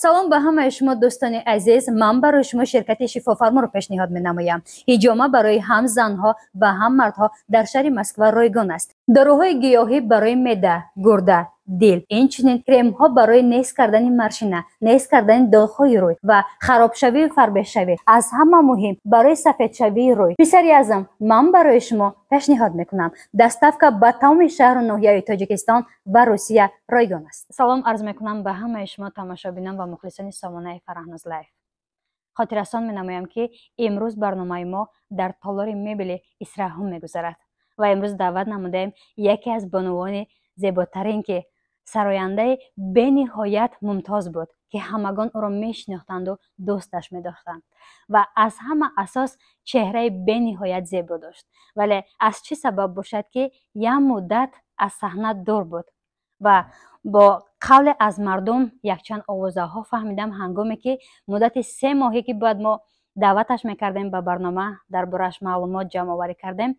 Салом ба ҳамаи шумо, дӯстони азиз. Ман барои шумо ширкати Шифофарморо пешниҳод менамоям. Ҳиҷома барои ҳам занҳо ва ҳам мардҳо дар шаҳри Москва ройгон аст. Доруҳои гиёҳӣ барои меъда, гурда, дил, инчунин кремҳо барои нест кардани морщина, нест кардани доғҳои рӯй ва харобшавию фарбешавӣ, аз ҳама муҳим барои сафедшавии рӯй. Писари азам, ман барои шумо пешниҳод мекунам. Доставка ба тамоми шаҳру ноҳияи Тоҷикистон ва Русия ройгон аст. Салом арз мекунам ба ҳамаи шумо, тамошобинон ва мухлисони сомонаи Фараҳноз Лайф. Хотиррасон менамоям, ки имрӯз барномаи мо дар толори мебели Исраҳум мегузарад ва имрӯз даъват намудаем яке аз бонувони зеботарин, ки сарояндаи бениҳоят мумтоз буд, ки ҳамагон ӯро мешинохтанду дӯсташ медоштанд ва аз ҳама асос чеҳраи бениҳоят зебо дошт. Вале аз чӣ сабаб бошад, ки як муддат аз саҳна дур буд ва бо қавле аз мардум якчанд овозаҳо фаҳмидам, ҳангоме ки муддати 3 моҳе ки бояд мо даъваташ мекардем ба барнома, дар борааш маълумот ҷамъоварӣ кардем,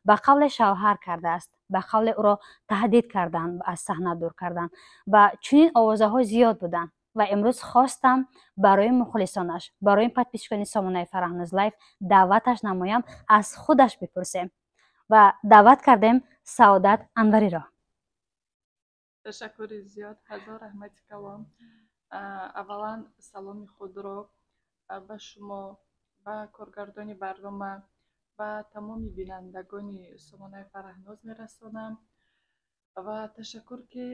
ба қавле шавҳар кардааст, ба қавле ӯро таҳдид карданд, аз саҳна дур карданд ва чунин овозаҳо зиёд буданд. Ва имрӯз хостам барои мухлисонаш, барои подписчикони сомонаи Фараҳноз Лайф даъваташ намоям, аз худаш бипурсем ва даъват кардем Саодат Анвариро. Ташаккури зиёд, ҳазор раҳмати калон. Аввалан саломи худро ба шумо, ба коргардони барнома ва тамоми бинандагони сомонаи Фараҳноз мерасонам ва ташаккур, ки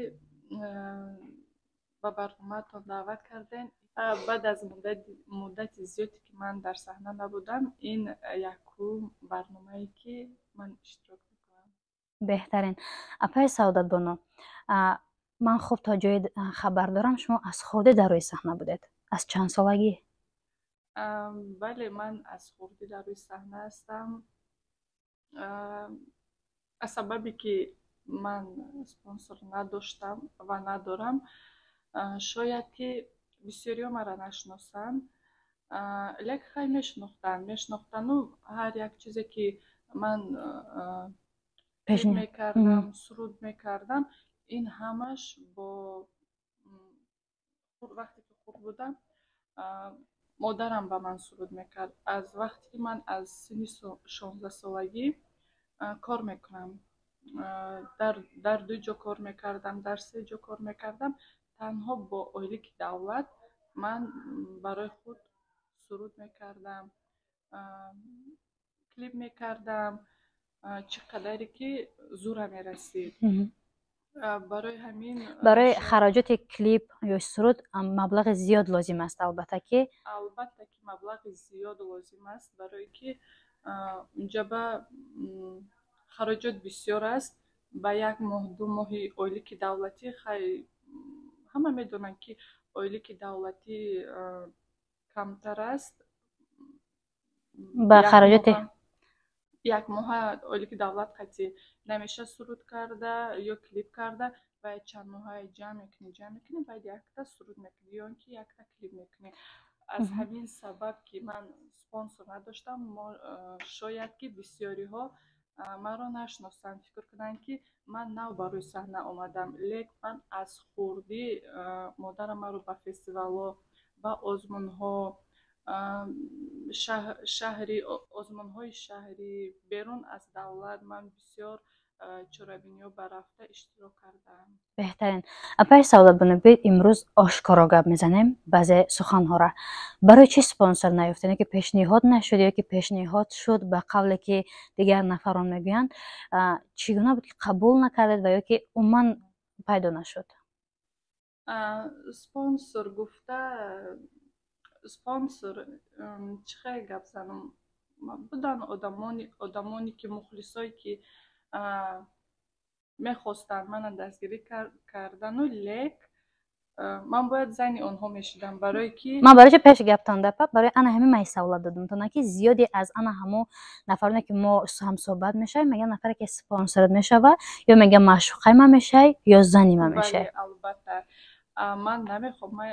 ба барномаатон даъват кардем. Баъд аз муддати зиёде, ки ман дар саҳна набудам, ин якум барномае, ки ман иштирок мекунам. Беҳтарин. Апаи Саодатбону, ман хуб то ҷое хабар дорам, шумо аз хурдӣ дар рӯи саҳна будед. Аз чанд солагӣ? Бале, ман аз хурдӣ дар рӯи саҳна ҳастам. Аз сабабе ки ман спонсор надоштам ва надорам, шояд ки бисёриҳо маро нашиносанд, лекин хай мешинохтанд, мешинохтанду ҳар як чизе, ки ман клип мекардам, суруд мекардам, ин ҳамаш бо вақте ки хурд будам, модарам ба ман суруд мекард. Аз вақте ки ман аз синни 16-солагӣ кор мекунам, дар ду ҷо кор мекардам, дар се ҷо кор мекардам, танҳо бо ойлики давлат ман барои худ суруд мекардам, клип мекардам, чӣ қадаре ки зӯрам мерасид. Барои ҳамин Барои хароҷоти клип ё суруд маблағи зиёд лозим аст, албатта ки. Албатта ки маблағи зиёд лозим аст, барое ки унҷа ба хароҷот бисёр аст. Ба як моҳ, 2 моҳи ойлики давлатӣ, хай ҳама медонанд, ки ойлики давлатӣ камтар аст. Ба хароҷоти Як моҳа ойлики давлат қатъӣ намеша суруд карда ё клип карда. Бояд чанд моҳае ҷамъ мекунӣ, ҷамъ мекунӣ, баъд якта суруд мекунӣ ё ин ки якта клип мекунӣ. Аз ҳамин сабаб, ки ман спонсор надоштам, шояд ки бисёриҳо маро нашиносанд, фикр кунанд, ки ман нав ба рӯи саҳна омадам. Лек ман аз хурдӣ модарам маро ба фестивалҳо, ба озмунҳо шаҳрӣ, озмунҳои шаҳрӣ, берун аз давлат ман бисёр чорабиниҳо барафта иштирок кардаам. Беҳтарин. Апаи Саодатбону, биёед, имрӯз ошкоро гап мезанем баъзе суханҳоро. Барои чӣ спонсор наёфтед, ё ки пешниҳод нашуд, ё ки пешниҳод шуд, ба қавле ки дигар нафарон мегӯянд, чӣ гуна буд, ки қабул накардед ва ё ки умуман пайдо нашуд? Спонсор гуфта, спонсор чӣ хел гап занам, буданд одамоне ки, мухлисое ки мехостанд мана дастгирӣ кардану, лек ман бояд зани онҳо мешудам, барое ки Ман барои чи пеши гаптон дапа, барои ана ҳамин ман саволат додам то на ки зиёде аз ана ҳамо нафароне, ки мо ҳамсӯҳбат мешавем, мегӯянд, нафаре ки спонсорат мешава, ё мегӯян маъшуқаи ман мешавӣ, ё зани ман мешавӣ. Бале, албатта, ман намехоҳам, ман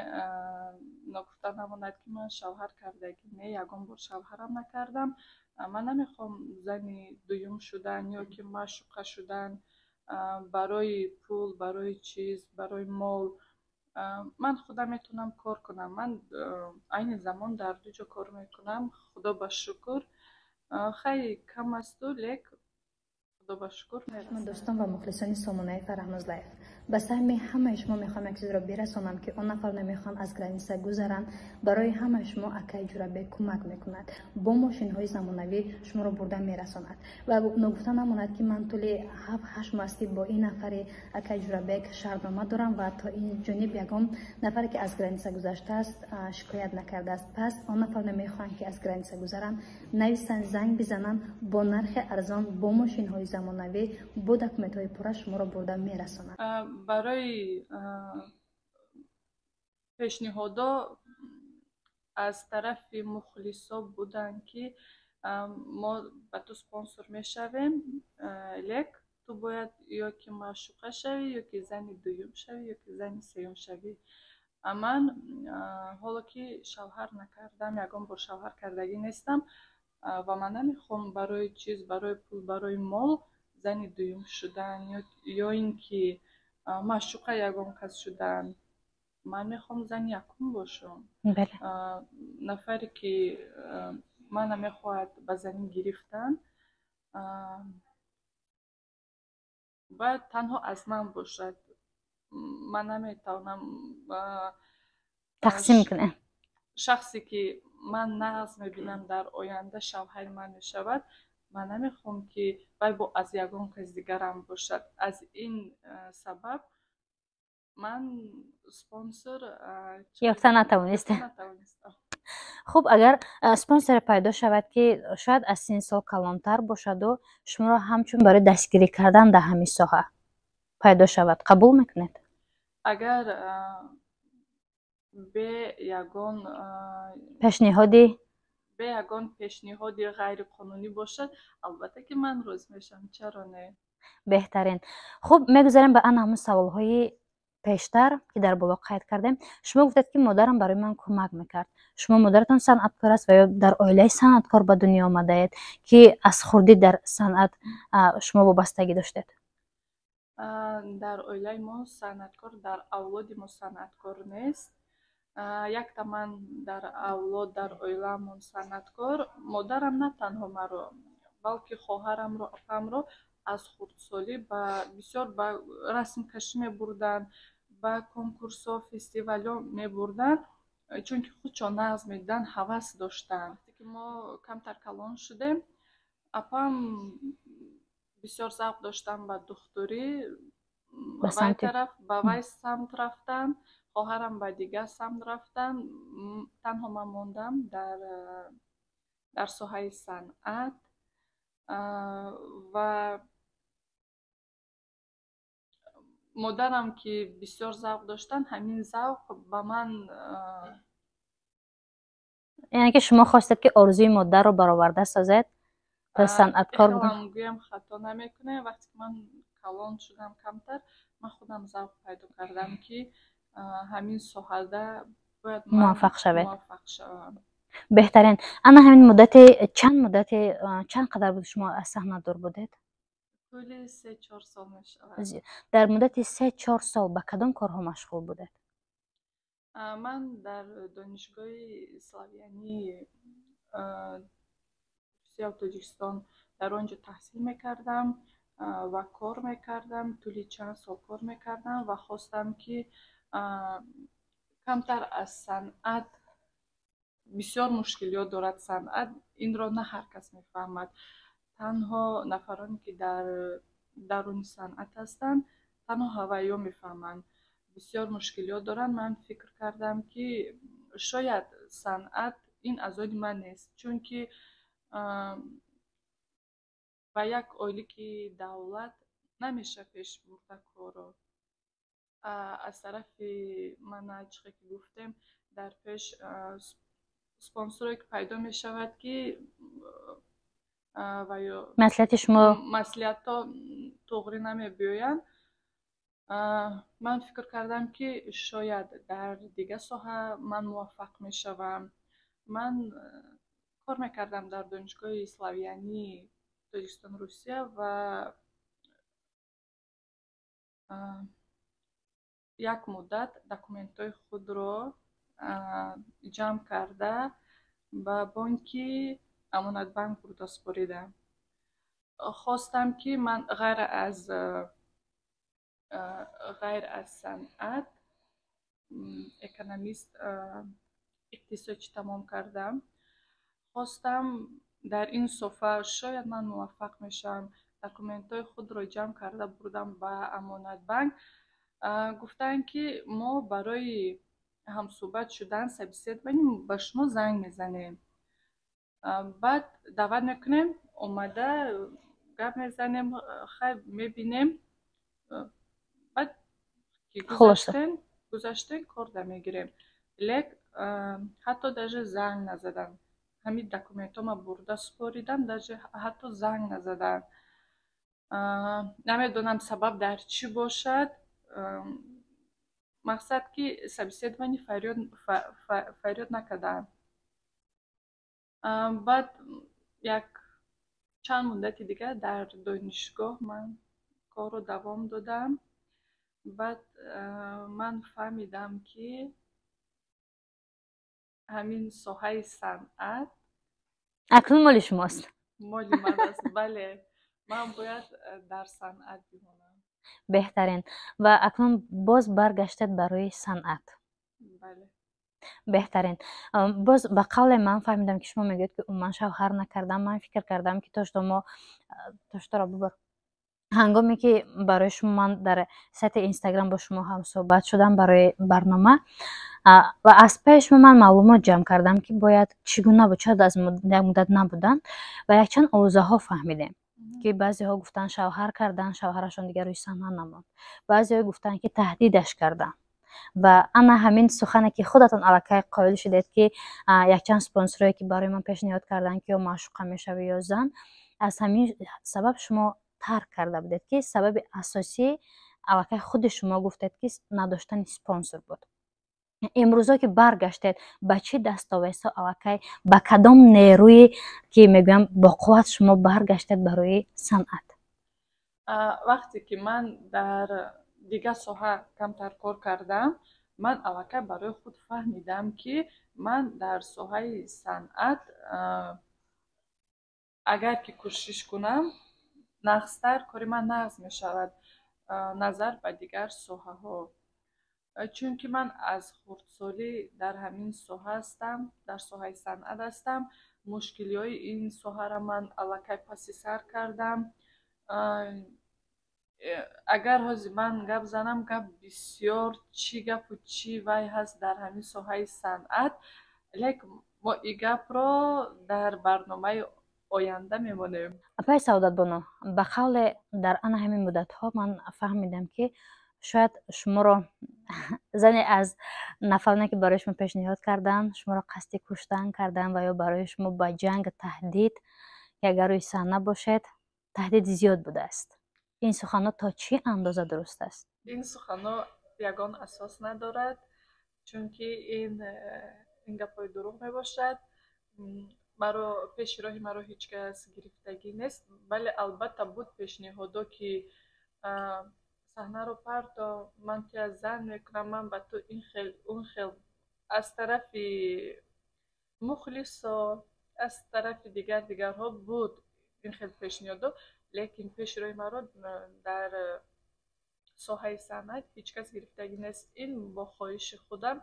ногуфта намонад, ки ман шавҳар кардагӣ не, ягон бор шавҳарам накардам. Ман намехоҳам зани дуюм шудан ё ки маъшуқа шудан барои пул, барои чиз, барои мол. Ман худам метавонам кор кунам. Ман айни замон дар ду ҷо кор мекунам, худо ба шукр. Хай, кам асту, лек худо ба шукр мерасад. Дӯстон ва мухлисони сомонаи Фараҳноз Лайф, ба саҳми ҳамаи шумо мехоҳам як чизро бирасонам, ки он нафар намехоҳанд аз граница гузаранд. Барои ҳамаи шумо акаи Ҷурабек кӯмак мекунад, бо мошинҳои замонавӣ шуморо бурда мерасонад. Ва ногуфта намонад, ки ман тӯли 7-8 моҳ аст, ки бо ин нафари акаи Ҷурабек шартнома дорам ва то ин ҷониб ягон нафаре, ки аз граница гузаштааст, шикоят накардааст. Пас он нафар намехоҳанд, ки аз граница гузаранд, нависанд, занг бизананд, бо нархи арзон, бо мошинҳои замонавӣ, бо документҳои пурра шуморо бурда мерасонад. Барои пешниҳодо аз тарафи мухлисо буданд, ки мо ба ту спонсор мешавем, лек ту бояд ё ки маъшуқа шавӣ, ё ки зани дуюм шавӣ, ё ки зани сеюм шавӣ. Ман ҳоло ки шавҳар накардам, ягон бор шавҳар кардагӣ нестам ва ман намехоҳам барои чиз, барои пул, барои мол зани дуюм шудан ё ин ки маъшуқа ягон кас шудан. Ман мехоҳам зани якум бошам. Нафаре ки мана мехоҳад ба занӣ гирифтан, бояд танҳо аз ман бошад. Ман наметавонам тақсим кунем. Шахсе ки ман нағз мебинам, дар оянда шавҳари ман мешавад, ман намехоҳам, ки вай бо аз ягон кас дигарам бошад. Аз ин сабаб ман спонсор ёфта натавонистем. Натавонистам. Хуб, агар спонсоре пайдо шавад, ки шояд аз синни сол калонтар бошаду шуморо ҳамчун барои дастгирӣ кардан дар ҳамин соҳа пайдо шавад, қабул мекунед? Агар бе ягон пешниҳоди бе ягон пешниҳоди ғайриқонунӣ бошад, албатта ки ман розӣ мешавам, чаро не? Беҳтарин. Хуб, мегузарем ба ана ҳамун саволҳои пештар, ки дар боло қайд кардем. Шумо гуфтед, ки модарам барои ман кӯмак мекард. Шумо модаратон санъаткор аст ва ё дар оилаи санъаткор ба дунё омадаед, ки аз хурдӣ дар санъат шумо вобастагӣ доштед? Дар оилаи мо санъаткор, дар авлоди мо санъаткор нест. Якта ман дар авлод, дар оилаамон санъаткор. Модарам на танҳо маро, балки хоҳарамро, апамро аз хурдсолӣ ба бисёр ба расмкашӣ мебурданд, ба конкурсҳо, фестивалҳо мебурданд, чунки худшон нағз медиданд, ҳавас доштанд. Вақте ки мо камтар калон шудем, апам бисёр завқ доштанд ба духтурӣ, вай тараф, ба вай самт рафтанд, хоҳарам ба дигар самт рафтанд. Танҳо ман мондам дар соҳаи санъат ва модарам, ки бисёр завқ доштанд, ҳамин завқ ба ман Яъне ки шумо хостед, ки орзуи модарро бароварда созед ва санъаткор будан. Гӯям, хато намекунем. Вақте ки ман калон шудам камтар, ман худам завқ пайдо кардам, ки ҳамин соҳада бояд муваффақ шавед. Муваффақ шавам. Беҳтарин. Ана ҳамин муддати чанд, муддати чанд қадар буд, шумо аз саҳна дур будед? Тӯли 3-4 сол мешавад. Дар муддати 3-4 сол ба кадом корҳо машғул будед? Ман дар Донишгоҳи славянии Русия, Тоҷикистон, дар он ҷо таҳсил мекардам ва кор мекардам. Тӯли чанд сол кор мекардам ва хостам, ки камтар аз санъат. Бисёр мушкилиёт дорад санъат, инро на ҳар кас мефаҳмад. Танҳо нафароне, ки дар даруни санъат ҳастанд, танҳо ҳавайё мефаҳманд, бисёр мушкилиёт доранд. Ман фикр кардам, ки шояд санъат ин аз они ман нест, чунки ба як ойлики давлат намеша пеш бурда корро. Аз тарафи мана чихе ки гуфтем дар пеш, спонсоре ки пайдо мешавад, ки ва ё маслиҳати шумо маслиҳатҳо туғрӣ намебиёянд. Ман фикр кардам, ки шояд дар дигар соҳа ман муваффақ мешавам. Ман кор мекардам дар Донишгоҳи славянии Тоҷикистон, Русия ва Як муддат документҳои худро ҷамъ карда, ба бонки Амонатбанк бурда супоридам. Хостам, ки ман ғайр аз санъат экономист, иқтисодчӣ тамом кардам. Хостам, дар ин соҳа шояд ман муваффақ мешавам. Документҳои худро ҷамъ карда бурдам ба Амонатбанк. Гуфтанд, ки мо барои ҳамсӯҳбат шудан, собеседование, ба шумо занг мезанем, баъд даъват мекунем, омада гап мезанем, хайр, мебинем, баъд ки гузаштем, корда мегирем. Лек ҳатто даже занг назаданд. Ҳамин документҳома бурда супоридам, даже ҳатто занг назаданд. Намедонам, сабаб дар чӣ бошад. Мақсад, ки собеседование фарёд накарданд. Баъд як чанд муддати дигар дар донишгоҳ ман корро давом додам. Баъд ман фаҳмидам, ки ҳамин соҳаи санъат акнун моли шумост. Моли ман аст, бале, ман бояд дар санъат бимонам. Беҳтарин. Ва акнун боз баргаштед барои санъат. Бале. Беҳтарин. Боз ба қавле ман фаҳмидам, ки шумо мегӯед, ки ман шавҳар накардам. Ман фикр кардам, ки то что мо то шторо бубар, ҳангоме ки барои шумо ман дар сайти Инстаграм бо шумо ҳамсӯҳбат шудам барои барнома ва аз пайи шумо ман маълумот ҷамъ кардам, ки бояд чӣ гуна буд, чаро аз як муддат набуданд, ва якчанд овозаҳо фаҳмидем, ки баъзеҳо гуфтанд, шавҳар карданд, шавҳарашон дигар рӯи саҳна намонд, баъзеҳо гуфтанд, ки таҳдидаш карданд. Ва ана ҳамин сухане, ки худатон аллакай қоил шудед, ки якчанд спонсорое, ки барои ман пешниҳод карданд, ки ё маъшуқа мешавӣ, ё зан, аз ҳамин сабаб шумо тарк карда будед, ки сабаби асосӣ аллакай худи шумо гуфтед, ки надоштани спонсор буд. Имрӯзо ки баргаштед, ба чӣ дастовезҳо, аллакай ба кадом нерӯе, ки мегӯям, боқувват шумо баргаштед барои санъат? Вақте ки ман дар дигар соҳа камтар кор кардам, ман аллакай барои худ фаҳмидам, ки ман дар соҳаи санъат агар ки кӯшиш кунам, нағзтар кори ман нағз мешавад назар ба дигар соҳаҳо, чунки ман аз хурдсолӣ дар ҳамин соҳа ҳастам, дар соҳаи санъат ҳастам. Мушкилиҳои ин соҳаро ман аллакай паси сар кардам. Агар ҳозир ман гап занам, гап бисёр, чӣ гапу чӣ вай ҳаст дар ҳамин соҳаи санъат, лек мо и гапро дар барномаи оянда мемонем. Апаи Саодатбону, ба қавле, дар ана ҳамин муддатҳо ман фаҳмидам, ки шояд шуморо зане аз нафароне, ки барои шумо пешниҳод карданд, шуморо қасди куштан карданд ва ё барои шумо ба ҷанг таҳдид, ки агар рӯи саҳна бошед, таҳдид зиёд будааст. Ин суханҳо то чӣ андоза дуруст аст? Ин суханҳо ягон асос надорад, чунки ин гапҳои дурӯғ мебошад. Маро пеши роҳи маро ҳеҷ кас гирифтагӣ нест. Бале, албатта, буд пешниҳодо, ки саҳнаро парто, ман туя зан мекунам, ман ба ту ин хел, он хел, аз тарафи мухлисо, аз тарафи дигар дигарҳо буд ин хел пешниҳодо, лекин пеши роҳи маро дар соҳаи санъат ҳеҷ кас гирифтагӣ нест. Ин бо хоҳиши худам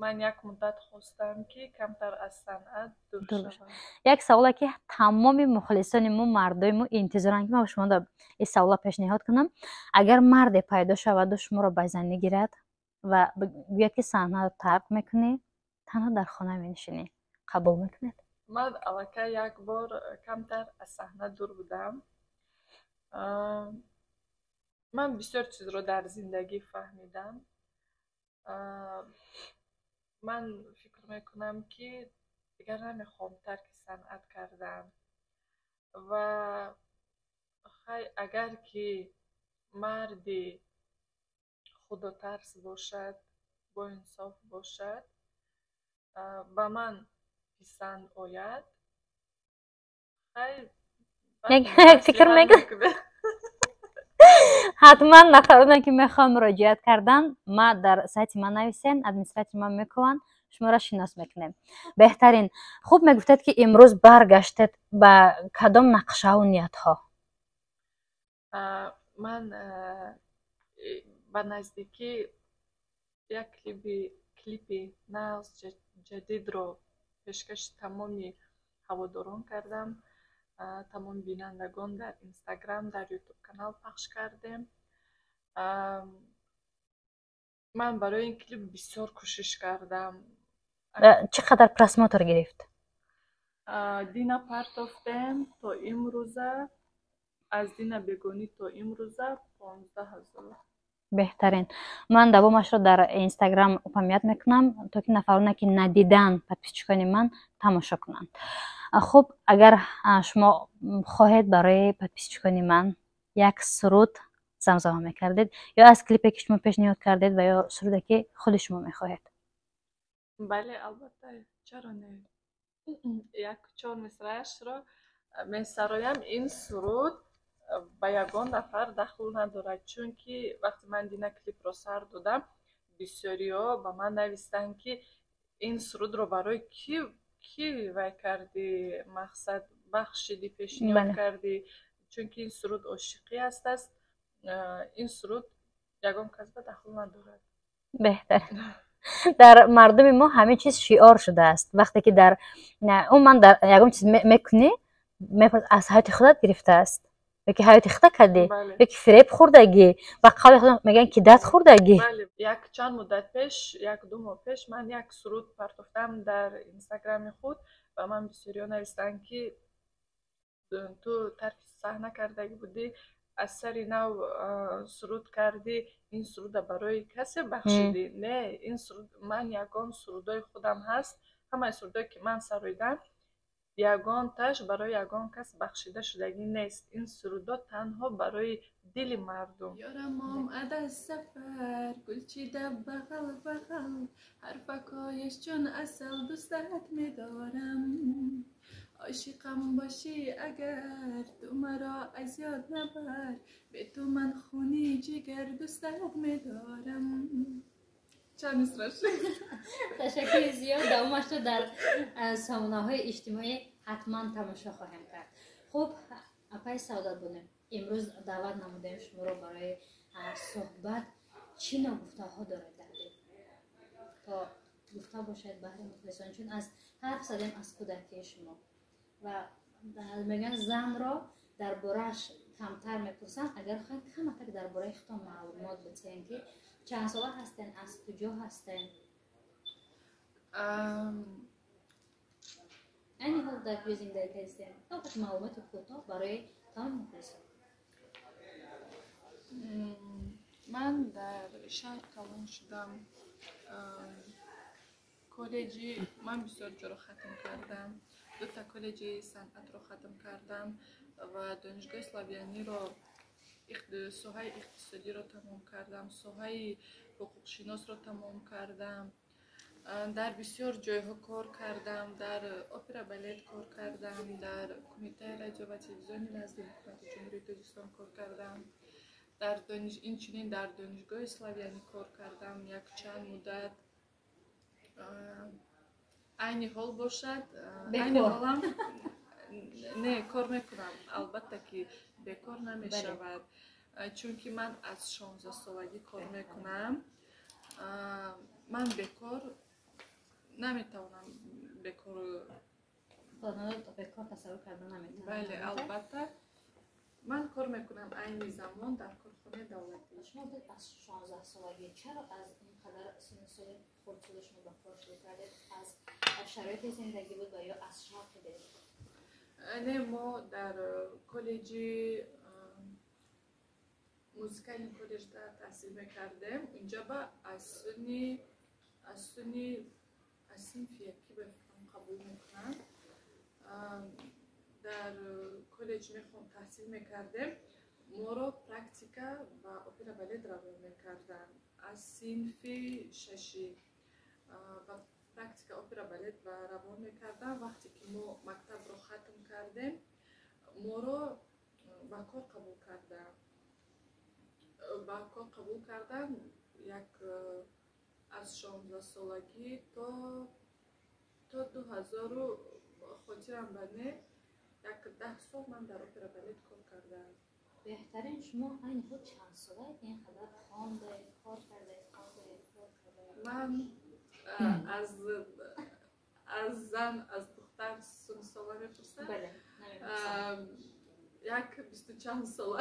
ман як муддат хостам, ки камтар аз санъат дур шавам. Як саволе, ки тамоми мухлисони мо, мардои мо интизоранд, ки ман ба шумо ин савола пешниҳод кунам: агар марде пайдо шаваду шуморо ба занӣ гирад ва гӯяд, ки саҳнаро тарк мекунӣ, танҳо дар хона менишинӣ, қабул мекунед? Ман аллакай як бор камтар аз саҳна дур будам. Ман бисёр чизро дар зиндагӣ фаҳмидам. Ман фикр мекунам, ки дигар намехоҳам тарки санъат кардан. Ва хай, агар ки марди худотарс бошад, боинсоф бошад, ба ман писанд ояд, хай. Фикр мекунед. Ҳатман нафароне, ки мехоҳам муроҷиат кардан, ма дар сайти ман нависен, администратори ман мекунанд, шуморо шинос мекунем. Беҳтарин. Хуб, мегуфтед, ки имрӯз баргаштед, ба кадом нақшаву ниятҳо? Ман ба наздикӣ як клипи нағз, ҷадидро пешкаши тамоми ҳаводорон кардам, тамоми бинандагон. Дар Инстаграм, дар Ютуб канал пахш кардем. Ман барои ин клип бисёр кӯшиш кардам. Чӣ қадар просмотр гирифт? Дина партофтем, то имрӯза, аз дина бегонӣ то имрӯза 15 000. Беҳтарин. Ман давомашро дар Инстаграм упоминать мекунам, то ки нафароне, ки надидан, подписчикони ман тамошо кунанд. Хуб, агар шумо хоҳед, барои подписчикони ман як суруд замзама мекардед, ё аз клипе, ки шумо пешниҳод кардед, ва ё суруде, ки худи шумо мехоҳед. Бале, албатта, чаро не? Як чор мисраашро месароям. Ин суруд ба ягон нафар дахл надорад, чунки вақте ман дина клипро сар додам, бисёриҳо ба ман навистанд, ки ин сурудро барои кӣ вай кардӣ, мақсад бахшидӣ, пешниҳод кардӣ, чунки ин суруд ошиқӣ аст. Ин суруд ягон кас ба дахл надорад. Беҳтар. Дар мардуми мо ҳамин чиз шиор шудааст. Вақте ки дар умуман дар ягон чиз мекунӣ, аз ҳаёти худат гирифтааст ёки ҳаёти худа кардӣ, ёки фиреб хӯрдагӣ, ба қавли худ мегӯянд, ки дад хӯрдагӣ. Як чанд муддат пеш, як ду моҳ пеш, ман як суруд партофтам дар Инстаграми худ ва ман бисёриҳо навистанд, ки ту тарки саҳна кардагӣ будӣ, аз сари нав суруд кардӣ, ин суруда барои касе бахшидӣ. Не, ин суруд, ман ягон сурудои худам ҳаст, ҳамаи сурудое, ки ман сароидам, ягонташ барои ягон кас бахшида шудагӣ нест. Ин сурудо танҳо барои дили мардум. Ёрам омад аз сафар, гулчида бағал бағал, ҳарфакояш чун асал, дӯстат медорам. Ошиқам бошӣ агар, ту маро аз ёд набар, бе ту ман хуни ҷигар, дӯстат медорам. Чанд мисраш. Ташаккури зиёд. Давомашро дар сомонаҳои иҷтимоӣ ҳатман тамошо хоҳем кард. Хуб, апаи Саодат будем, имрӯз даъват намудем шуморо барои суҳбат. Чӣ ногуфтаҳо доред дар дил, то гуфта бошед баҳри мухлисон? Чун аз ҳарф задем аз кӯдакии шумо ва мегӯянд, занро дар борааш камтар мепурсанд. Агар хоҳед, камакак дар бораи худтон маълумот бидиҳем, ки чанд сола ҳастен, аз куҷо ҳастен, айни ҳол дар куҷо зиндагӣ кардистем. Фақат маълумоти кӯтоҳ барои тамоми мухлисон. Ман дар шаҳр калон шудам. Коллеҷи ман бисёр ҷоро хатм кардам, дута коллеҷи санъатро хатм кардам ва Донишгоҳи Славяниро, соҳаи иқтисодиро тамом кардам, соҳаи ҳуқуқшиносро тамом кардам. Дар бисёр ҷойҳо кор кардам, дар опера балет кор кардам, дар Кумитаи радио ва телевизиони назди Ҳукумати Ҷумҳурии Тоҷикистон кор кардам, инчунин дар Донишгоҳи Славянӣ кор кардам якчанд муддат. Айни ҳол бошад, айни ҳолам не, кор мекунам. Албатта, ки бекор намешавад, чунки ман аз 16-солагӣ кор мекунам. Ман бекор наметавонам, бекор. Бекор тасаввур карда наметавонам. Бале, албатта, ман кор мекунам айни замон дар корхонаи давлатӣ. Шумо гуфтед, аз 16-солагӣ. Чаро аз ин қадар синну соли хурдсоли шумо ба кор шурӯъ кардед? Аз шароити зиндагӣ буд ва ё аз шавқи дил? Не, мо дар коллеҷи музикальный коллеҷда таҳсил мекардем. Инҷа ба аз синфи якӣ, ба фикрам, қабул мекунанд. Дар коллеҷ таҳсил мекардем, моро практика ба опера балет равон мекарданд. Аз синфи шашӣ ба практика опера балет ба равон мекарданд. Вақте ки мо мактабро хатм кардем, моро ба кор қабул карданд. Ба кор қабул кардан як аз 16 солагӣ то 2000, хотирам ба не, як 10 сол ман дар опера балет кор кардаам. Беҳтарин. Шумо айни ҳол чанд солаед? Ин қадар хондаед, кор кардаед, хондаед, кор кардаед. Ман аз зан, аз духтар синну сола мепурсам? Бале. Як бисту чанд сола.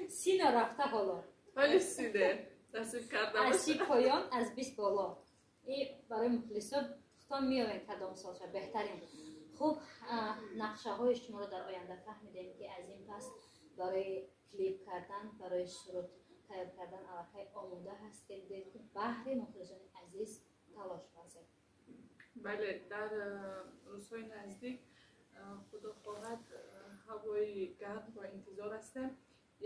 30 нарафта ҳоло. Вале 30 не насиб карда. Аз 30 поён, аз 20 боло. И барои мухлисо худтон меоем кадом солша. Беҳтарин. Хуб, нақшаҳои шуморо дар оянда фаҳмидем, ки аз ин пас барои клип кардан, барои суруд тайёр кардан аллакай омода ҳастед, ки баҳри мухлисони азиз талош варзед. Бале, дар рӯзҳои наздик, худо хоҳад, ҳавои гармро интизор ҳастем,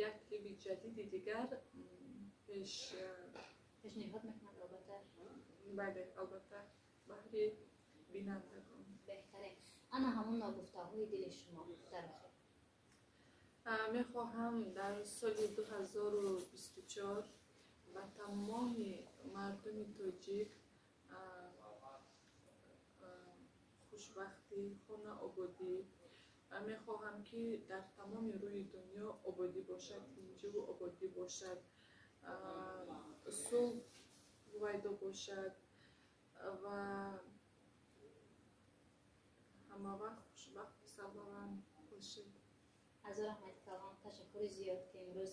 як клиби ҷадиди дигар пеш пешниҳод мекунад, албатта. Бале, албатта, баҳри бинандагон. Беҳтарин. Ана ҳамон ногуфтаҳои дили шумо дар охир. Мехоҳам дар соли 2024 ба тамоми мардуми тоҷик хушбахтӣ, хонаободӣ. Мехоҳам, ки дар тамоми рӯи дунё ободӣ бошад, тинҷиву ободӣ бошад, сулҳ ҳувайдо бошад ва ҳамавақт хушбахту сарбаланд бошед. Ҳазор раҳмати калон, ташаккури зиёд, ки имрӯз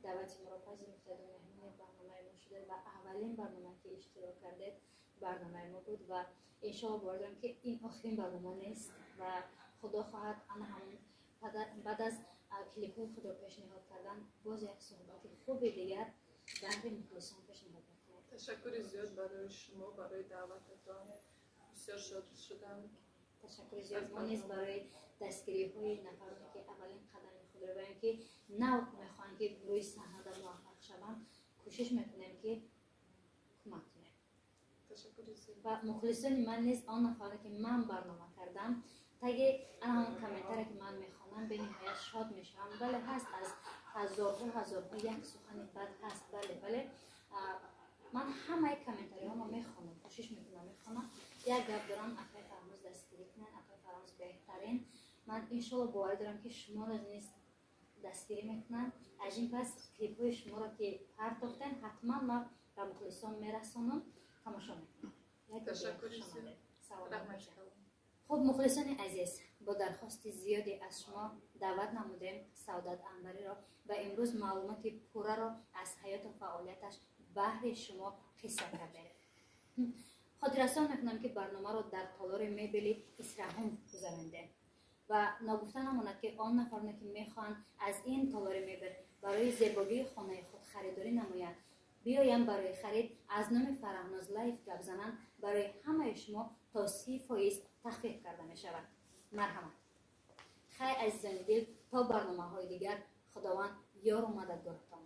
даъвати моро пазируфтед ва меҳмони барномаи мо шудед ва аввалин барнома, ки иштирок кардед, барномаи мо буд. Ва иншоалло бовар дорам, ки ин охирин барнома нест ва худо хоҳад, ана ҳамон баъд аз клипҳои худро пешниҳод кардан боз як суҳбати хуби дигар баҳри мухлисон пешниҳод мекунед. Ташаккури зиёд барои шумо, барои даъвататон. Бисёр шод шудам. Ташаккури зиёд. Мо низ барои дастгириҳои нафароне, ки аввалин қадами худро барем, ки нав мехоҳанд, ки рӯи саҳнада муваффақ шаванд, кӯшиш мекунем, ки кӯмак кунем. Ташаккури зиёд. Ва мухлисони ман низ, он нафароне, ки ман барнома кардам, таги ана ҳамон комментаре, ки ман мехонам, бениҳоят шод мешавам. Бале, ҳаст, аз ҳазорҳо ҳазорҳо як сухани бад ҳаст, бале, вале ман ҳамаи комментариҳоро мехонам, кӯшиш мекунам, мехонам. Як гап дорам: акай Фарҳноз дастгирӣ кунед, акай Фарҳноз беҳтарин. Ман иншолло боварӣ дорам, ки шуморо низ дастгирӣ мекунанд. Аз ин пас клипҳои шуморо, ки партофтем, ҳатман ман ба мухлисон мерасонам, тамошо мекунам. Ташаккури зиёд. Хуб, мухлисони азиз, бо дархости зиёде аз шумо даъват намудем Саодат Анвариро ва имрӯз маълумоти пурраро аз ҳаёту фаъолияташ баҳри шумо қисса кардем. Хотиррасон мекунам, ки барномаро дар толори мебели Исраҳум гузарондем ва ногуфта намонад, ки он нафароне, ки мехоҳанд аз ин толори мебел барои зебогии хонаи худ харидорӣ намоянд, биёянд барои харид, аз номи Фараҳноз Лайф гап зананд, барои ҳамаи шумо то 30% тахфиф карда мешавад. Марҳамат. Хайр, азизони дил, то барномаҳои дигар, Худованд ёру мададгоротон.